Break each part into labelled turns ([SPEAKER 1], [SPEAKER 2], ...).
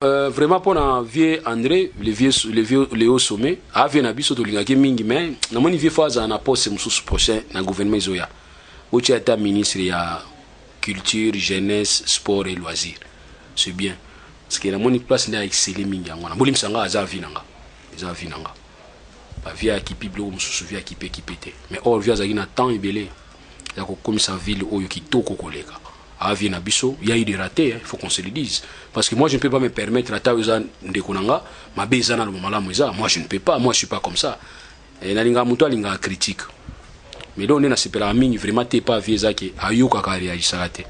[SPEAKER 1] Vraiment mpona vieux André, le vieux Léo Sommet, avieux na biso tolingaki mingi, mais namoni vieux faut azala na poste mosusu prochain na gouvernement ezoya. Botia ata ministre ya culture, jeunesse, sport et loisir, c'est bien, parce que namoni place nde aexcelle mingi. Yango wana bolimisa nga, aza avis na nga, eza avis na nga. Bavieux akipi biloko mosusu, vieux akipe ekipe te, mais or vieux azalaki na temps ebele ya kokomisa ville oyo kitoko koleka. Avieux na biso, ya eu des ratés, il faut qu'on se le dise, parce que moi je ne peux pas me permettre, ata oyo eza ndeko na nga, mabe eza na loba, malamu eza. Moi je ne peux pas, moi je suis pas comme ça. Nalingaka moto alingaka critique, mais donc nde nasepelaka mingi vraiment te pa vieux eza ke ayokaka, aréagisaka te.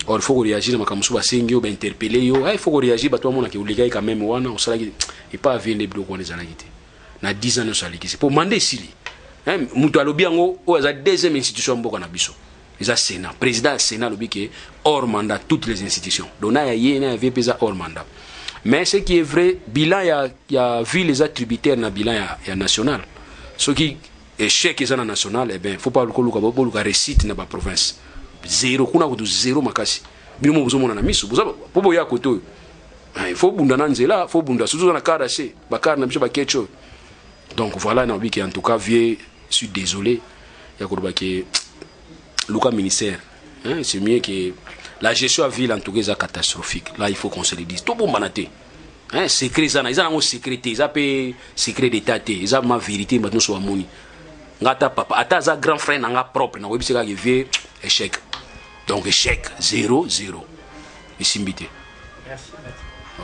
[SPEAKER 1] Or il faut koréagir na makambo mosusu, basengi yo, bainterpeller yo, il faut koréagir, bato bamonaka olekaki quand même wana osalaki. Epa avieux nde biloko wana ezalaki te na 10 ans nyonso alekisi po mandat esili. Moto alobi yango oyo aza deuxième institution ya mboka na biso, eza Sénat. Président ya Sénat alobi ke hors mandat toutes les institutions, donc na ya ye na ya vieux mpe eza hors mandat. Mais ce qui est vrai, bilan ya ville eza tributaire na bilan ya national. Soki échec eza na national, eh ben faut pas koluka, boluka réussite na baprovince. Zéro kuna, kutu zéro makasi. Bino mo bozomona na miso po boya kote oyo, il faut bunda na nzela, faut bunda surtout na car ase bacar na biso baketch oyo. Donc voilà, nalobi ke en tout cas vieux, suis désolé ya koloba ke luka ministère, hein, c'est mieux que la gestion à ville. En tout cas eza catastrophique, là il faut qu'on se le dise, tobombana te, hein, secret eza na eza nango secret te, eza mpe secret d'état te, eza ma vérité. Bato nyonso bamoni nga, ata papa, ata aza grand frère na nga propre, nakoyebisa kaka vieux échec, donc échec 0 0, esimbi te.
[SPEAKER 2] Merci.